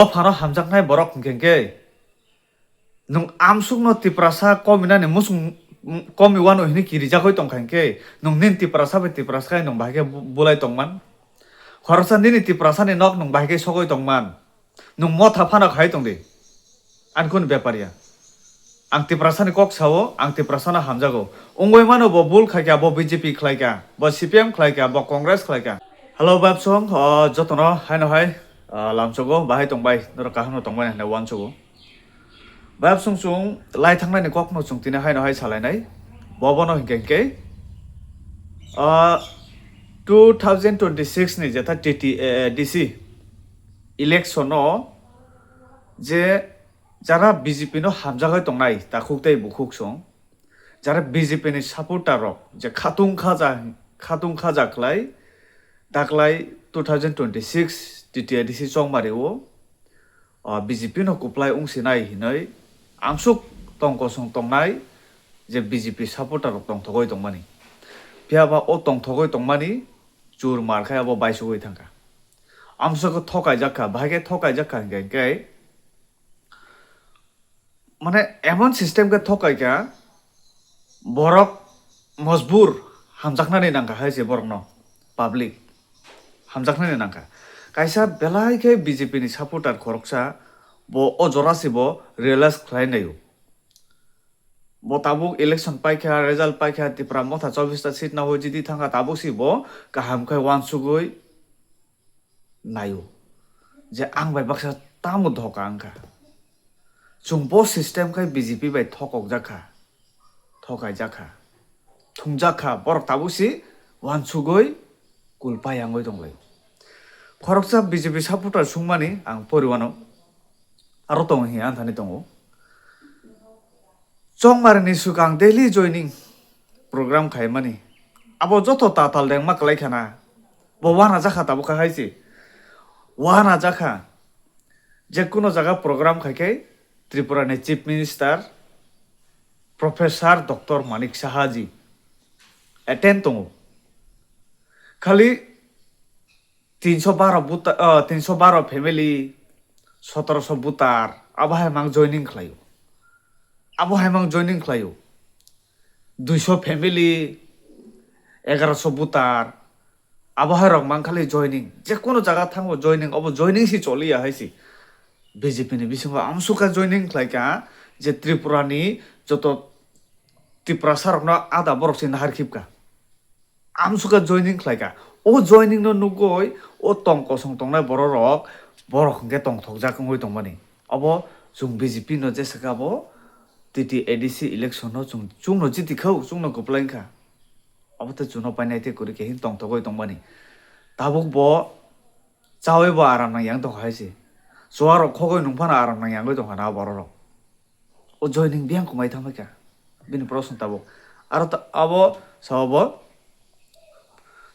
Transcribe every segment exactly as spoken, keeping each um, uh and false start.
O phano hamjaknai borok hwnkhe khe nwng amsukno Tiprasa kominani musung komi wano hwnwi kirijagwi tongkha hwnkhe nwng nini Tiprasa bai Tiprasa khe nwng bahai khe bu-, bulai tongman. Khoroksa nini Tiprasani nok nwng bahai khe sogwi tongman. Nwng motha phano khai tongdi. Ani kunu bepar ya. Ang Tiprasani kok sao, ang Tiprasano hamjago. Wngwi mano bo bul khaikha, bo B J P khlaikha, bo C P M khlaikha, bo Congress khlaikha. Hello, Babsong, o, jotono haino hai, o, lamsogo, bahai tongbai, norok kaham no tongbai hinwi uansugo. Babsong chwng lai thangnani kokno chwng tini haino hai salainai. Bobono hinkhe hinkhe, o, two thousand twenty-six ni jetha T T A D C election o je jara B J P no hamjagwi tongnai takhuk tei bukhuk song, jara B J P ni supporter rok je khatung khaja, khatung khaja khlai, daklai two thousand twenty-six T T A D C chongmari o, o B J P no kwplai wngsinai hinwi amsuk tong kosong tongnai je B J P supporter rok tongthogwi tongmani. Phiya ba o tongthogwi tongmani chur mar khai abo baisugwi thangkha. Amsuk thokaijak kha, bahai khe thokaijak kha hinkhe, hinkhe mane emon system khe thokai kha, borok mojbur hamjaknani nangkha hai se borokno, public hamjaknani nangkha. Kaisa belai khe B J P ni supporter khoroksa bo o jora se bo realize khlai naio. Bo tabuk election paikha, result paikha, Tipra Motha chobbish ta seat no jiti thangkha, tabuk se bo kaham khe uansugwi naio je ang bai baksa tamo dhoka wngkha. Chwng bo system khai B J P bai thokokjak kha, thokaijak kha, thungjak kha, borok tabuk se uansugwi kulpai yangwi tonglaio. Khoroksa B J P supporter sungmani ang poriwano aro tongo hiya anthani tongo. Chongmari ni swkang daily joining program khaimani. Abo joto tatal dengma kwlai khana. Bo wana jakha tabuk kha hai se. Wana jakha. Je kuno jaga program khai khe Tripura ni Chief Minister Professor Doctor Manik Saha ji attend tongo. Khali tinso baro buta-, ah, tinso baro family, sotoroso butar, abo hai mang joining khlaio. Abo hai mang joining khlaio. Duiso family, egaroso butar, abo hai rok mang khali joining. Je kono jaga thango joining, obo joining si choliya hai si. B J P ni bisingo amsukha joining khlaikha je Tripura ni joto Tiprasa rokno ada borok si nahar khipka. Amsukha joining khlaikha. O joining no nugwi o tong kosong tongnai borok rok, borok hwnkhe tongthokjak wngwi tongmani. Obo chwng B J P no jesakha bo T T A D C election no chwng, chwngno jiti kha, chwngno kwplai wngkha. Obo tei chwngno painai tei kwrwi khe hin tongthogwi tongmani. Tabuk bo chawi bo aram nang yang tongkha hai se. Chuwa rok khogwi nung phano aram nang yangwi tongkha na borok rok. O joining biyang kwmai thangbai kha. Bini prosong tabuk. Aro ta-, abo sao bo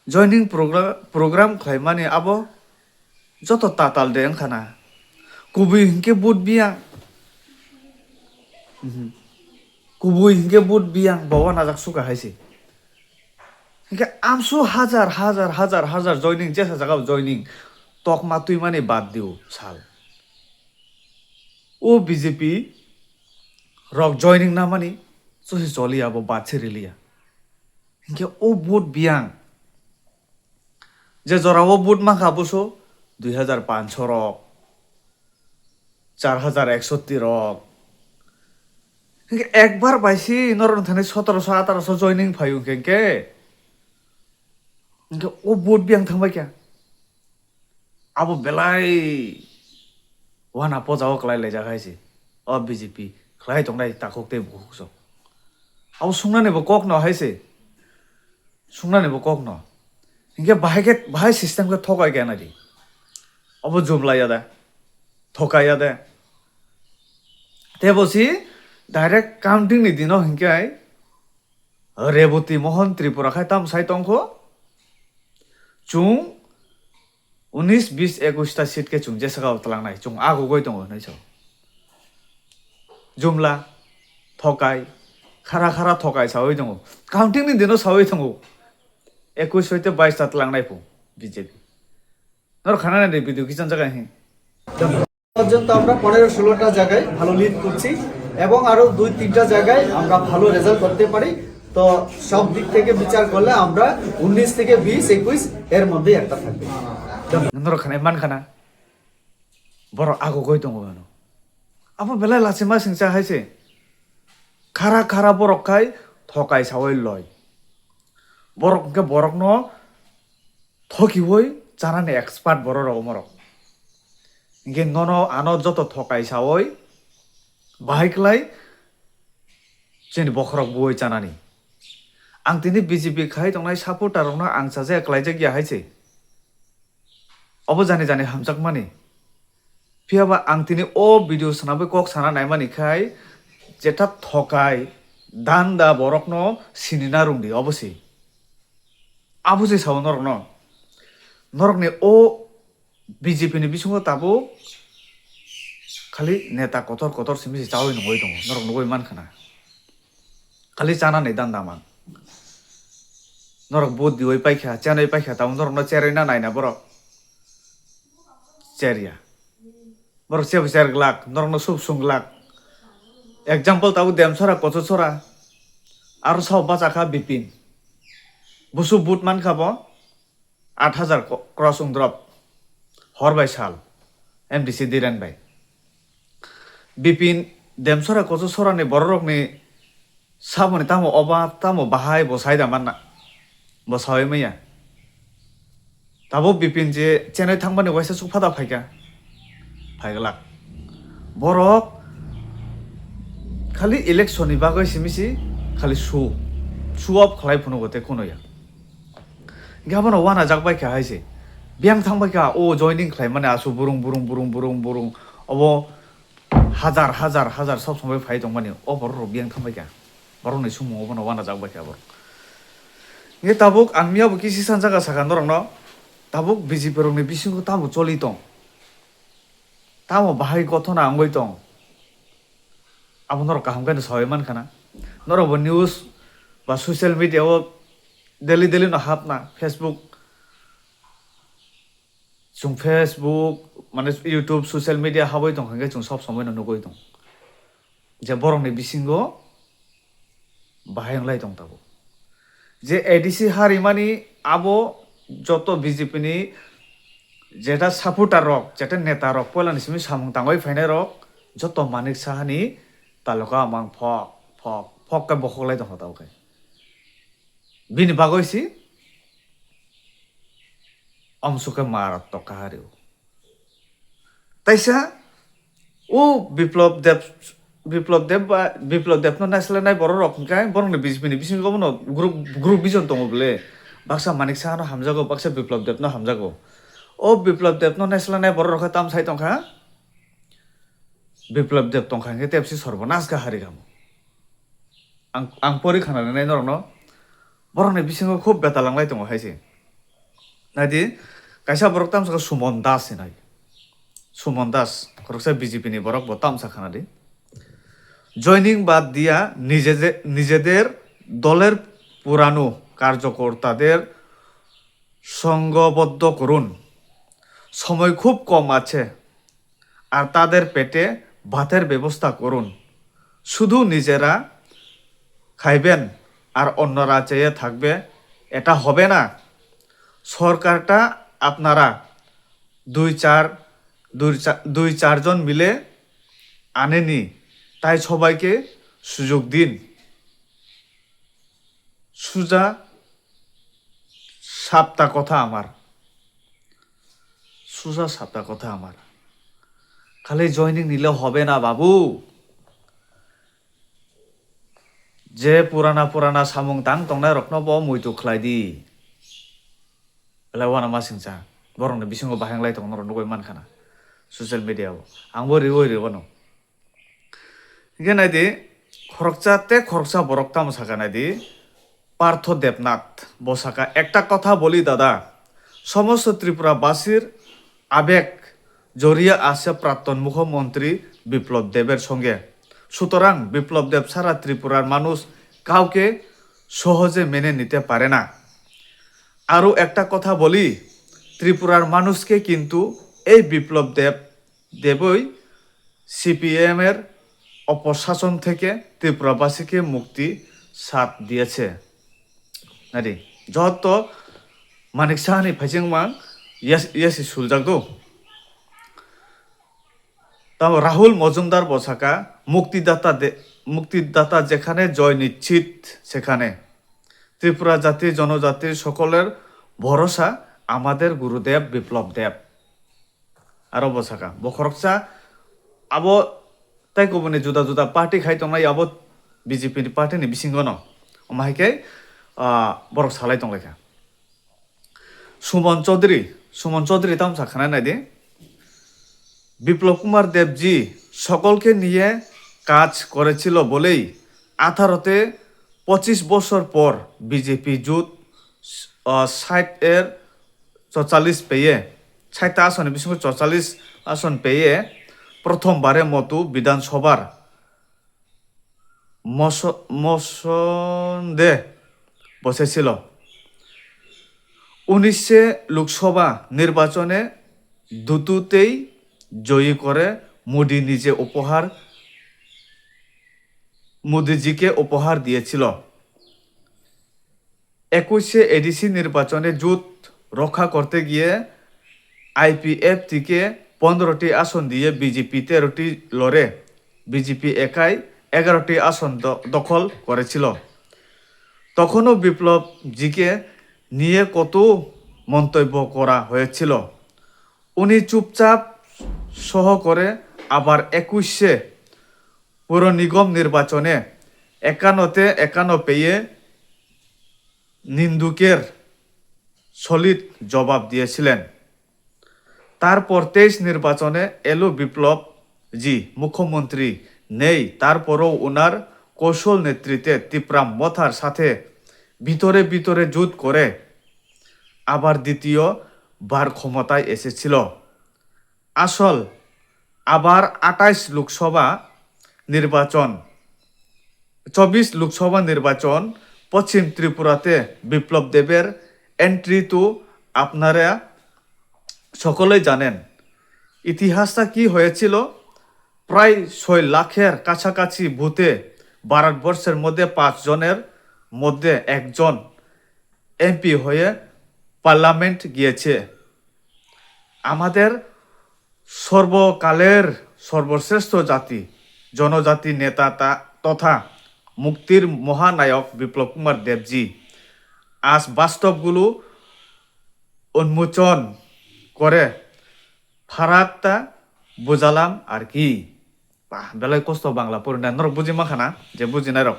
joining progra-, program khlaimani abo joto tatal de wngkha na. Kubui hinkhe vote biyang. Mhm. Kubui hinkhe vote biyang, bo wanajak sukha hai se. Hinkhe amsu hajar, hajar, hajar, hajar joining, jesa jaga joining. Tokma twimani bad diu sal. O B J P rok joining namani, chusi choliya bo bad se riliya. Hinkhe o vote biyang. Je jora o vote mankha buso dui hajar pansho rok, char hajar eksotti rok. Hinkhe ekbar bai si norok thani sotoroso, atharoso joining phaio hinkhe, hinkhe. Hinkhe o vote biyang thangbai kha. Abo belai wana poja o kwlai laijak hai se. O B J P khlai tongnai takhuk tei bukhuk sok. Abo sungnani bo kok no hai se. Sungnani bo kok no. Hinkhe bahai khe, bahai system khe thokai khe nai di. Abo jumla ya da. Thokai ya da. Tebo si direct counting ni dino hinkhe Reboti Mohan Tripura khai tam sai tongkho. Chwng unis, bis, ekwis ta seat khe chwng jesakao twlangnai, chwng agugoi tongo hinwi sao. Jumla, thokai, khara khara thokai sawi tongo. Counting ni dino sawi tongo. Ekwis hoite bais ta twlangnai phu B J P. Norok khana nai de video kicham jaga hi. পর্যন্ত আমরা পনেরো ষোলোটা জায়গায় ভালো লিড করছি এবং আরো দুই তিনটা জায়গায় আমরা ভালো রেজাল্ট করতে পারি। তো সব দিক থেকে বিচার করলে আমরা উনিশ থেকে বিশ একুশ এর মধ্যেই একটা থাকবে। Norok khanai man khana. Borok agogoi tongo ano. Abo belai lachima singcha hai se. Khara khara borok khai thokai sawi loi. Borok hwnkhe borokno thokiwi chanani expert borok rok omorok. Hwnkhe nono ano joto thokai sawi bahai klai chini bokhorok buwi chanani. Ang tini B J P khai tongnai supporter rokno ang chajakya klaijak ya hai se. Obo jani jani hamjakmani. Phiyaba ang tini o video swnamwi kok sana naimani khai, jeta thokai danda borokno sinina rwngdi obo se. Abo se sao norokno. Norokni o B J P ni bisingo tabuk khali neta kotor kotor simi se chawi nungwi tongo. Norok nugwi mankha na. Khali chanani danda man. Norok vote diwi paikha, chenwi paikha, tamo norokno cherwi na naina borok. Cherya. Borok chebo cher glak, norokno sub sung glak. Example tabuk Demsora, Kochosora. Aro sao bachakha Bipin. Busu vote mankha bo. Aat hajar ko-, cross wng drop. Hor bai sal. M D C Diren bai. Bipin Demsora Kochosora ni borok rok ni samoni tamo oba tamo bahai bo saida manna. Bo sawi maya. Tabo Bipin je chenai thangmani waisa suk phada phaika. Phaiglak. Borok khali election ni bagwi simi si khali su. Su off khlai phunu go te kuno ya. Hingke abono wanajak bai kha hai se. Biyang thang bai kha, o joining khlai mani asu burung, burung, burung, burung, burung. Obo hajar, hajar, hajar sob somoi phai tong mani. O borok rok biyang thang bai kha. Borok ni sumung obono wanajak bai kha borok. Hingke tabuk ang miya bo kisi sanjak a sakha norok no. Tabuk B J P rok ni bisingo tamo choli tong. Tamo bahai gothona wngwi tong. Abo norok kaham khe no sawi mankha na. Norok bo news ba social media o daily daily no hapna Facebook. Chwng Facebook mane YouTube social media habwi tongkha khe chwng sob somoi no nugwi tong. Je borok ni bisingo bahai wng lai tong tabuk. Je A D C ha rimani abo joto B J P ni jeta supporter rok, jeta neta rok, poila ni simi samung tangwi phainai rok joto Manik Saha ni taluka mang phok, phok, phok khe bokhok lai tongkha tabuk khe. Bini bagwi si omsuk khe maratok kha ha rio. Taisa o Biplop Deb, Biplop Deb ba, Biplop Deb no naisle nai borok rok hwnkhe borok ni B J P ni bisingo bono group, group vision tongo bole. Baksa Manik Saha no hamjago, baksa Biplop Deb no hamjago. O Biplop Deb no naisle nai borok rok khe tam sai tongkha. Biplop Deb tongkha hwnkhe tebsi sorbonas kha hari kamo. Ang, ang pori khana nai norok no. Borok ni bisingo khub beta langlai tongo hai se. Naidi, kaisa borok tamsaka Sumon Das hinai. Sumon Das, khoroksa B J P ni borok bo tamsa khana di. Joining বাদ দিয়া নিজেদে-, নিজেদের দলের পুরানো কার্যকর্তাদের সংঘবদ্ধ করুন। সময় খুব কম আছে, আর তাদের পেটে ভাতের ব্যবস্থা করুন। শুধু নিজেরা খাইবেন আর অন্যরা চেয়ে থাকবে, এটা হবে না। সরকারটা আপনারা দুই চার, দুই চা-, দুই চারজন মিলে আনেনি, তাই সবাইকে সুযোগ দিন। সুজা সাপ্তা কথা আমার। সুজা সাপ্তা কথা আমার। খালি জয়েনিং নিলে হবে না বাবু। Je purana purana samung tang tongnai rokno bo muitu khlai di. Belai uanama singcha. Borokni bisingo bahai wng lai tongo norok nugui mankha na. Social media o. Angbo riui rio no. Hingke naidi, khoroksa tei khoroksa borok tamo saka naidi, Partho Debnath. Bo saka, "একটা কথা বলি দাদা, সমস্ত ত্রিপুরাবাসীর আবেগ জড়িয়ে আছে প্রাক্তন মুখ্যমন্ত্রী বিপ্লব দেবের সঙ্গে। সুতরাং বিপ্লব দেব ছাড়া ত্রিপুরার মানুষ কাউকে সহজে মেনে নিতে পারে না। আরও একটা কথা বলি, ত্রিপুরার মানুষকে কিন্তু এই বিপ্লব দেব দেবই সিপিএম এর অপশাসন থেকে ত্রিপুরাবাসীকে মুক্তি সাথ দিয়েছে। Nadi, joto Manik Saha ni phaising mang yes, yes suljak do. Tamo Rahul Mojumdar bo saka, "Muktidata de, muktidata যেখানে, জয় নিশ্চিত সেখানে। ত্রিপুরা জাতি জনজাতি সকলের ভরসা আমাদের গুরুদেব বিপ্লব Deb." Aro bo saka, bo khoroksa abo tai kubuni juda juda party khai tongnai abo B J P ni party ni bisingo no. Omo hai khe, ah, borok salai tonglaikha. Suman চৌধুরী, সুমন Chowdhury tamo sa khna nai di. Biplab কুমার দেবজি সকলকে নিয়ে কাজ করেছিল বলেই আঠারোতে পঁচিশ বছর পর বিজেপি জোট, আহ, ষাট এর চৌচল্লিশ পেয়ে, ষাট টা আসনে বিষ্ণুপুর চৌচল্লিশ আসন পেয়ে প্রথমবারের মতো বিধানসভার মস-, মসন্দে বসেছিল। উনিশে লোকসভা নির্বাচনে দুটোতেই জয়ী করে মোদি নিজে উপহার, মোদিজিকে উপহার দিয়েছিল। একুশে এডিসি নির্বাচনে জোট রক্ষা করতে গিয়ে আইপিএফটিকে পনেরোটি আসন দিয়ে বিজেপি তেরোটি লড়ে, বিজেপি একাই এগারোটি আসন দ-, দখল করেছিল। তখনও বিপ্লবজিকে নিয়ে কত মন্তব্য করা হয়েছিল। উনি চুপচাপ সহ করে আবার একুশে পৌর নিগম নির্বাচনে একান্নতে একান্ন পেয়ে নিন্দুকের সলিড জবাব দিয়েছিলেন। তারপর তেইশ নির্বাচনে এলো বিপ্লব জি, মুখ্যমন্ত্রী নেই, তারপরও ওনার কৌশল নেতৃত্বে তিপ্রা মথার সাথে ভিতরে ভিতরে জোট করে আবার দ্বিতীয় বার ক্ষমতায় এসেছিল। আসল আবার আঠাইশ লোকসভা নির্বাচন, চব্বিশ লোকসভা নির্বাচন, পশ্চিম ত্রিপুরাতে বিপ্লব দেবের এন্ট্রি তো আপনারা সকলেই জানেন। ইতিহাসটা কি হয়েছিল? প্রায় ছয় লাখের কাছাকাছি ভোটে ভারতবর্ষের মধ্যে পাঁচ জনের মধ্যে একজন এমপি হয়ে পার্লামেন্ট গিয়েছে। আমাদের সর্বকালের সর্বশ্রেষ্ঠ জাতি, জনজাতি নেতা তা-, তথা মুক্তির মহানায়ক বিপ্লব কুমার দেবজি আজ বাস্তবগুলো উন্মোচন করে ফারাকটা বুঝালাম আর কি। Bah, belai kosto Bangla porinai, norok buji mankha na, je bujinai rok.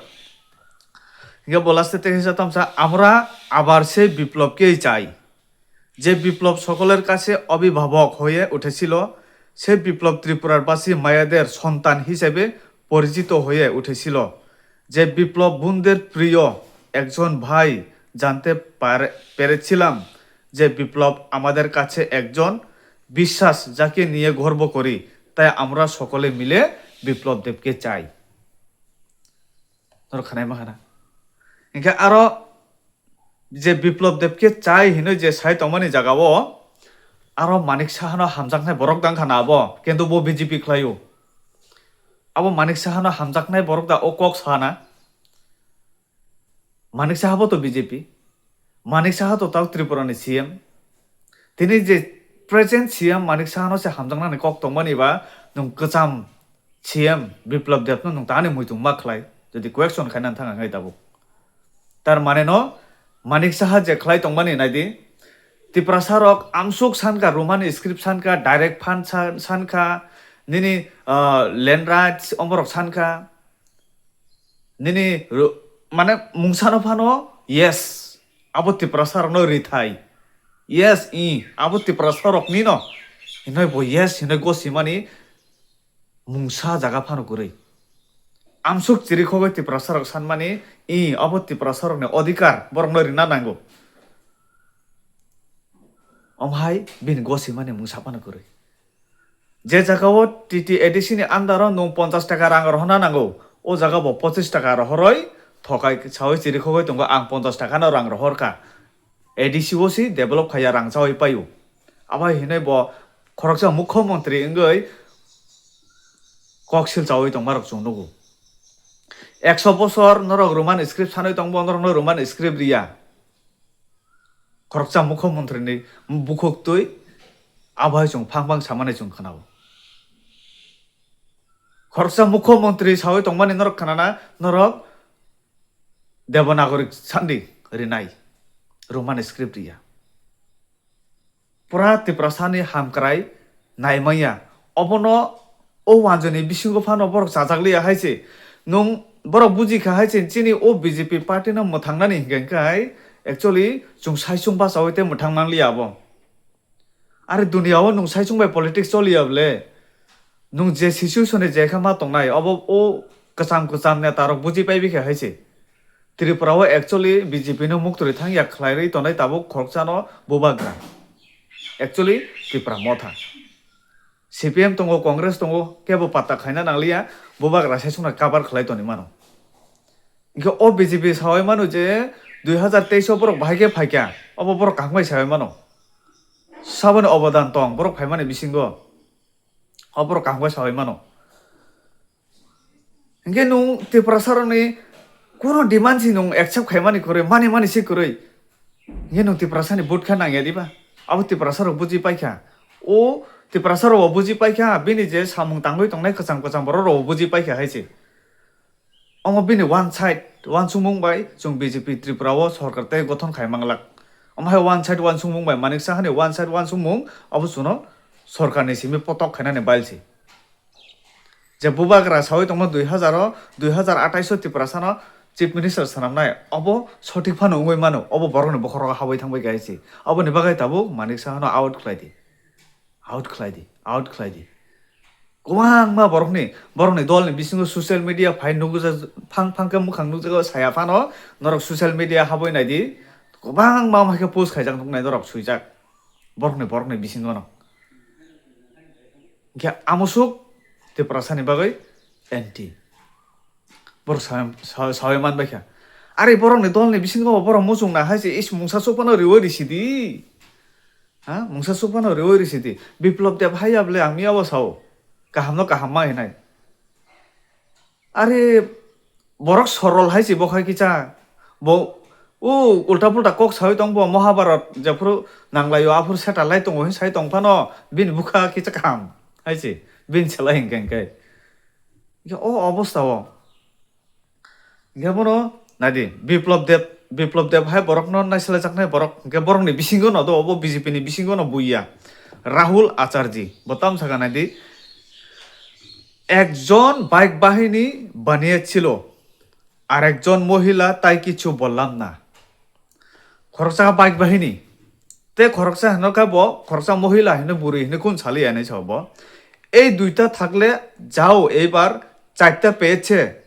Hingke bo last e tei kaisa tamsa, "আমরা আবার সেই বিপ্লবকেই চাই, যে বিপ্লব সকলের কাছে অভিভাবক হয়ে উঠেছিল, সে বিপ্লব ত্রিপুরার বাসী মায়েদের সন্তান হিসেবে পরিচিত হয়ে উঠেছিল, যে বিপ্লব বোনদের প্রিয় একজন ভাই জানতে পারে-, পেরেছিলাম, যে বিপ্লব আমাদের কাছে একজন বিশ্বাস, যাকে নিয়ে গর্ব করি, তাই আমরা সকলে মিলে বিপ্লব দেবকে চাই।" Norok khanai mankha na? Hingke aro je Biplop Deb khe chai hinui je sai tongmani jaga o, aro Manik Saha no hamjaknai borok dang kha na abo, kintu bo B J P khlai o. Abo Manik Saha no hamjaknai borok da o kok sa na? Manik Saha bo to B J P, Manik Saha to tao Tripura ni C M. Tini je present C M Manik Saha no se hamjaknani kok tongmani ba nwng kwcham C M Biplop Deb no nwng tani muitung ma khlai, jodi question khainani thang ang tabuk. Tar mane no Manik Saha je khlai tongmani naidi, Tiprasa rok amsuk sankha, Roman script sankha, direct fund sa-, sankha, nini, ah, land rights omorok sankha, nini ru-, mane mungsa no phano yes, abo Tiprasa rok no rithai, yes, i, abo Tiprasa rok ni no, hinoi bo yes hinoi gosimani mungsa jaga phano kwrwi. Amsuk chirikhogwi Tiprasa rok sanmani, i, abo Tiprasa rokni odhikar borokno rina nango. Omhai bini gosimani mungsa phano kwrwi. Je jaga o T T A D C ni under o nwng ponchash taka rang rohorna nango, o jaga bo pochish taka rohoroi thokai saui chirikhogwi tongo, ang ponchash taka no rang rohorkha. A D C o si develop khaiya rang chaui paio. Abo hinui bo khoroksa mukhyamantri wngwi kok silchaui tongmarok chwng nugo. Ekso bosor norok Roman script sanwi tongbo, norokno Roman script riya. Khoroksa mukhyamantri ni bukhuk twi abo hai chwng phang phang samani chwng khwnao. Khoroksa mukhyamantri sawi tongmani norok khwnana, norok Devanagari sandi rinai, Roman script riya. Pura Tiprasani hamkrai naimanya. Obono o wanjani bisingo phano borok chajakliya hai se. Nwng borok buji kha hai se, chini o B J P party no mwthangnani hinkhe khai actually chwng saichung bachaui tei mwthang manliya abo. Are duniya o nwng saichung bai politics choliya bole? Nwng je situation ni je kha ma tongnai, obo o kwcham kwcham neta rok buji pai bikha hai se. Tripura o actually B J P no muktwi thang ya khlai rwi tongnai tabuk khoroksa no bubagra. Actually Tipra Motha. C P M tongo, Congress tongo, kebo patta khaina nangliya, bubagra saichung no cover khlai toni mano. Hinkhe o B J P sawi mano je dui hazar teis o borok bahai khe phaikha, obo borok kaham bai sawi mano. Saboni obodan tong borok phaimani bisingo, o borok kaham bai sawi mano. Hinkhe nwng Tiprasa rokni kono demand si nwng accept khaimani kwrwi, mani mani si kwrwi. Hinkhe nwng Tiprasani vote kha nangya diba? Abo Tiprasa rok buji paikha. O Tiprasa rok bo buji paikha, bini je samung tangwi tongnai kwcham kwcham borok rok bo buji paikha hai se. Omo bini one side, wansukmung bai chwng B J P Tripura o sorkar tei gothon khai manglak. Omo hai one side wansukmung bai Manik Saha ni one side wansukmung abo chwngno sorkar ni simi potok khainani bail se. Je bubagra sawi tongma dui hazar o, dui hazar atais o Tiprasa no Chief Minister swnamnai, obo sothik phano wngwi mano, obo borokni bokhorogo habwi thangbai kha hai se. Oboni bagwi tabuk Manik Saha no out khlai di. Out khlai di, out khlai di. Kwbangma borokni, borokni dolni bisingo social media phai nukjak, phang phang khe mukhang nukjago saya phano, norok social media habwi nai di, kwbangma wngma khe post khaijak nuknai norok swijak, borokni, borokni bisingo no. Hinkhe amusuk Tiprasani bagwi anti. Borok sa-, sa-, sawi man bai kha. Are borokni dolni bisingo borok muchung na hai se, is mungsa chukphano riwi risi di. Ha? Mungsa chukphano riwi risi di. Biplop Deb hai ya bole ang miya bo sao. Kaham no kaham ma hinai. Are borok sorol hai se bo khai kicha. Bo o ulta pulta kok sawi tong bo Mahabharat jephuru nanglaio aphuru seta lai tongo hin sai tong phano bini bukha kicha kaham hai se. Bini selai hinkhe hinkhe. Hinkhe o obostha o. Hinkhe bono naidi, Biplop Deb, Biplop Deb hai borokno naisalajaknai borok, hinkhe borokni bisingo no do, obo B J P ni bisingo no buiya. Rahul Acharji, bo tamo sakha naidi, "Ekjon bike bahini baniye chilo, arekjon mohila tai kichu bollam na." Khoroksa bike bahini, tei khoroksa hino khe bo, khoroksa mohila hino, bwrwi hino, kun saliya hinwi sao bo. "Ei duita thakle jao, eibar charta peyechhe."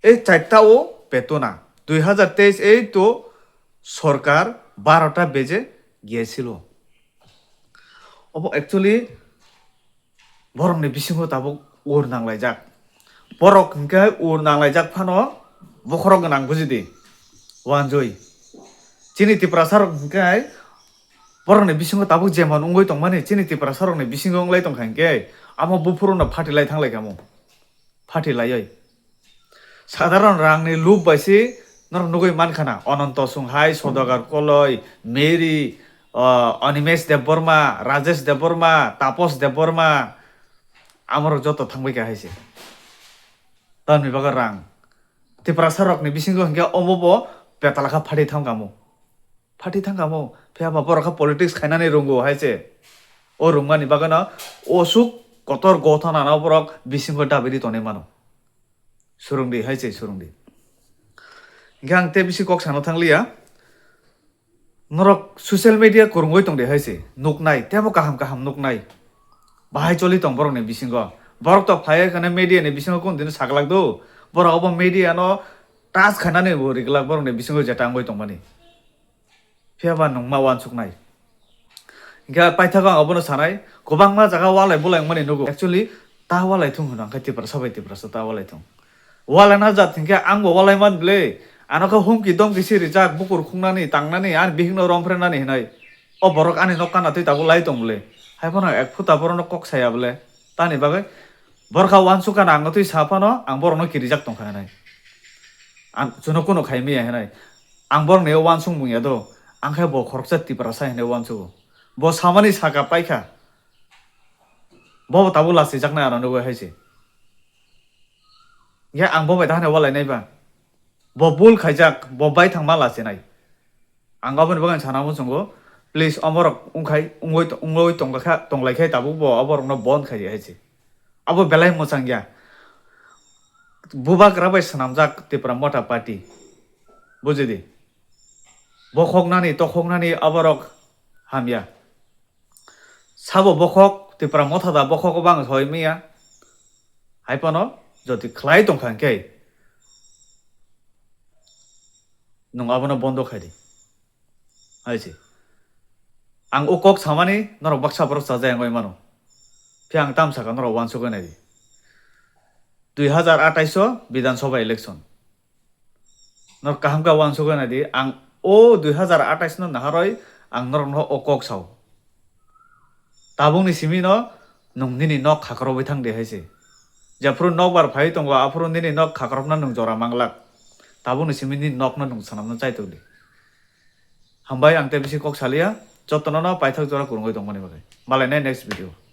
Ei charta o peto na. Dui hazar teis ei to sorkar barota beje giyasilo. Obo actually borokni bisingo tabuk ur nanglaijak. Borok hinkhe ur nanglaijak phano bokhorok gwnang buji di. Wanjui. Chini Tiprasa rok hinkhe borokni bisingo tabuk jemon wngwi tongmani, chini Tiprasa rokni bisingo wngwi tongkha hinkhe amo buphuru no phatilai thanglai kamo. Phatilaioi. Sadharon rangni loop bai se norok nugui mankha na, Ananto Songhai, Sodagar Koloi, Mary, o, Animesh Debbarma, Rajesh Debbarma, Tapos Debbarma, amorok joto thangbai kha hai se. Tamni bagwi rang. Tiprasa rokni bisingo hinkhe omo bo betalakha phatwi thangkha mo. Phatwi thangkha mo, phiya ba borok kha politics khainani rwngo hai se. O rwngmani bagwino osuk kotor gothana no borok bisingo dabiri tonwi mano. Swrwngdi hai se, swrwngdi. Hinkhe ang tei bisi kok sana thangliya. Norok social media kwrwngwi tongdi hai se. Nuknai, teibo kaham kaham nuknai. Bahai choli tong borokni bisingo. Borok to phaiya khana media ni bisingo kun dino saklak do. Borok obo media no touch khainani bo riklak borokni bisingo jeta wngwi tongmani. Phiya ba nwng ma uansuknai. Hinkhe paithago ang obono sanai, kwbangma jaga walai bulai wngmani nugo. Actually, ta walai thung hwno, hinkhe Tiprasa bai Tiprasa ta walai thung. Walai na jat hinkhe ang bo walai man bwle. Ano khe humki domki si rijak, bukur khungnani, tangnani, ani bihikno romphrenani hinwi. O borok ani nok kana twi tabuk lai tong bwle. Hai phano ek phuta borokno kok saya bwle. Tani bagwi Borok kha uansuk khana ang twi sa phano ang borokno kirijak tongkha hinwi. Ang chwngno kunu khai maya hinwi. Ang borokni o uansuk mung ya do. Ang khe bo khoroksa Tiprasa hinwi uansugo. Bo samani saka paikha. Bo bo tabuk lachijaknai ano nugwi hai se. Ya ang bo bai ta hinwi walai nai ba. Bo bul khaijak, bo bai thangma lachinai. Ang aboni bagwi sana muchungo, please, omorok wngkhai, wngwi, wngwi tongkha, tonglaikhe tabuk bo oborokno bon khai hai se. Abo belai mwchang ya. Bubagra bai swnamjak Tipra Motha Party. Bujidi. Bokhoknani, tokhoknani aborok hamya. Sabo bokhok, Tipra Motha da bokhok bang soi maya. Hai phano jodi khlai tongkha hwnkhe, nwng abono bondo khai di. Hai se. Ang o kok samani norok baksa borok chajai wngwi mano. Phiya ang tam saka norok uansukwi nai di. Dui hazar atais o Bidhan Sabha election. Norok kaham khe uansukwi nai di. Ang o dui hazar atais no naharwi ang norokno o kok sao. Tabukni simi no nwng nini nok khakrobwi thang di hai se. Jephuru nokbar phai tongo, aphuru nini nok khakrobna nwng jora manglak. Tabukni simi nini nokno nwng swnamna chai tong di. Hambai, ang tei bisi kok saliya, jotono no paithak jora kwrwngwi tongmani bagwi. Malai nai next video.